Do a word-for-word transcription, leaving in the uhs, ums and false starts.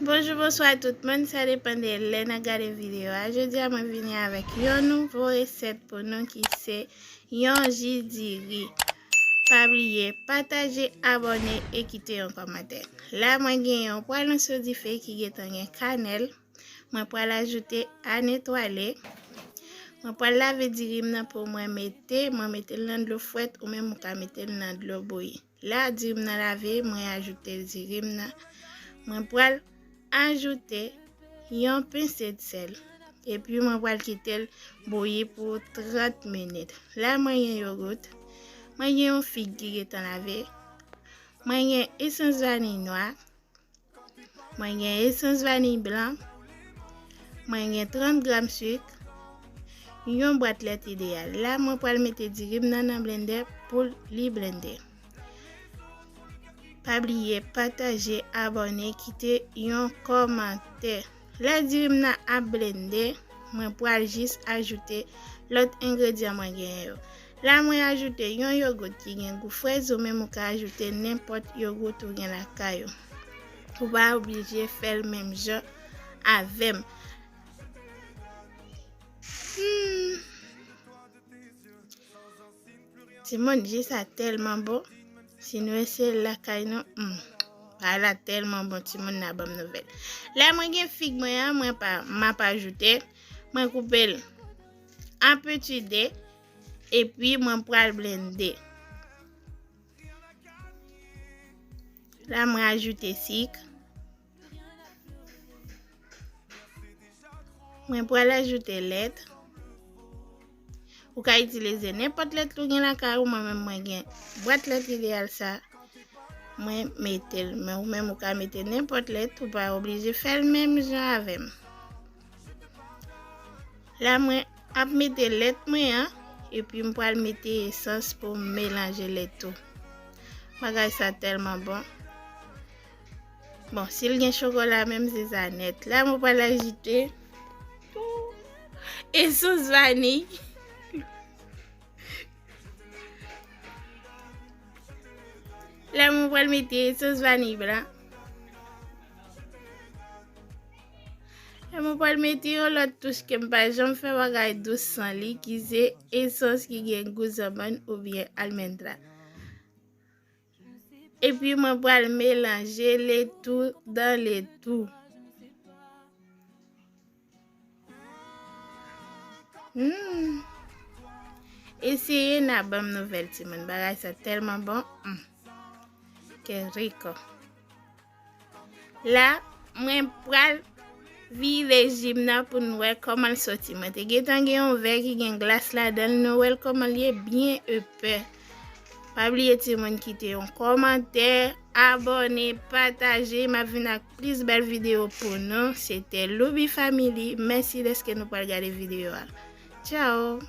Bonjou, bonswa tout moun, sa depann de lè n ap gade videyo a. Jodi a mwen vini avèk yon nouvo resèt pou nou ki se yon ji diri. Pa bliye pataje, abòne e kite yon kòmantè. La mwen gen yon pwalon sou dife ki gentan gen kanèl. Mwen pral ajoute anetwale. Mwen pral lave diri m nan pou mwen mete, mwen mete l nan dlo frèt ou menm ou ka mete l nan dlo bouyi. La diri m nan lave, mwen ajoute diri m nan. Mwen pral ajoute yon pense de sèl. Epi mwen pral kite l bouyi pou trant minit. La mwen gen yogout. Mwen gen yon fig ki gentan lave. Mwen gen esans vaniy nwa. Mwen gen esans vaniy blan. Mwen gen trant gram sik. Yon bwat lèt ideyal. La mwen pral mete diri m nan nan blendè pou li blende. Pa bliye pataje, abòne, kite yon kòmantè. Lè diri m nan ap blende, mwen pral jis ajoute lòt engredyan mwen genyen yo. La mwen ajoute yon yogout ki gen gou frèz ou menm ou ka ajoute nenpòt yogout ou gen lakay ou. Ou pa oblije fè l menm jan avè m. Hmm. Timoun, ji sa tèlman bon. Si nou eseye l lakay nou, hmm, bagay la tèlman bon, timoun nan ban m nouvèl. Lè mwen gen fig mwen an, mwen pa, m ap ajoute, mwen koupe l an peti de, epi mwen pral blende. La mwen ajoute sik. Mwen pral ajoute lèt. Ou ka itilize nenpòt lèt ou gen lakay ou, mwen menm mwen gen bwat lèt ideyal sa. Mwen mete l, men ou menm ou ka mete nenpòt lèt, ou pa oblije fè l menm jan avè m. La mwen ap mete lèt mwen an, epi m pral mete esans pou m melanje lèt tou. Bagay sa tèlman bon. Bon, si l gen chokola menm, se sa nèt. La mwen pral ajoute esans vaniy. La mwen pral mete esans vaniy blan. La mwen pral mete yon lòt touch ke m pa janm fè bagay dous san li, ki se esans ki gen gou zanmann oubyen almènd la. Epi mwen pral melanje le tou dan le tou. Hmm. Eseye n a ban m nouvèl timoun. Bagay sa tèlman bon. Hmm. Qué rico. La, mwen pral vire ji m nan pou n wè kòman l soti. Mwen te gentan gen yon vè ki gen glas ladan l, nou wè l kòman l ye byen epè. Pa bliye timoun kite yon kòmantè, abòne, pataje, m ap vin ak plis bèl videyo pou nou. Se te Louby Family, mèsi dèske nou pral gade videyo a. Tchao!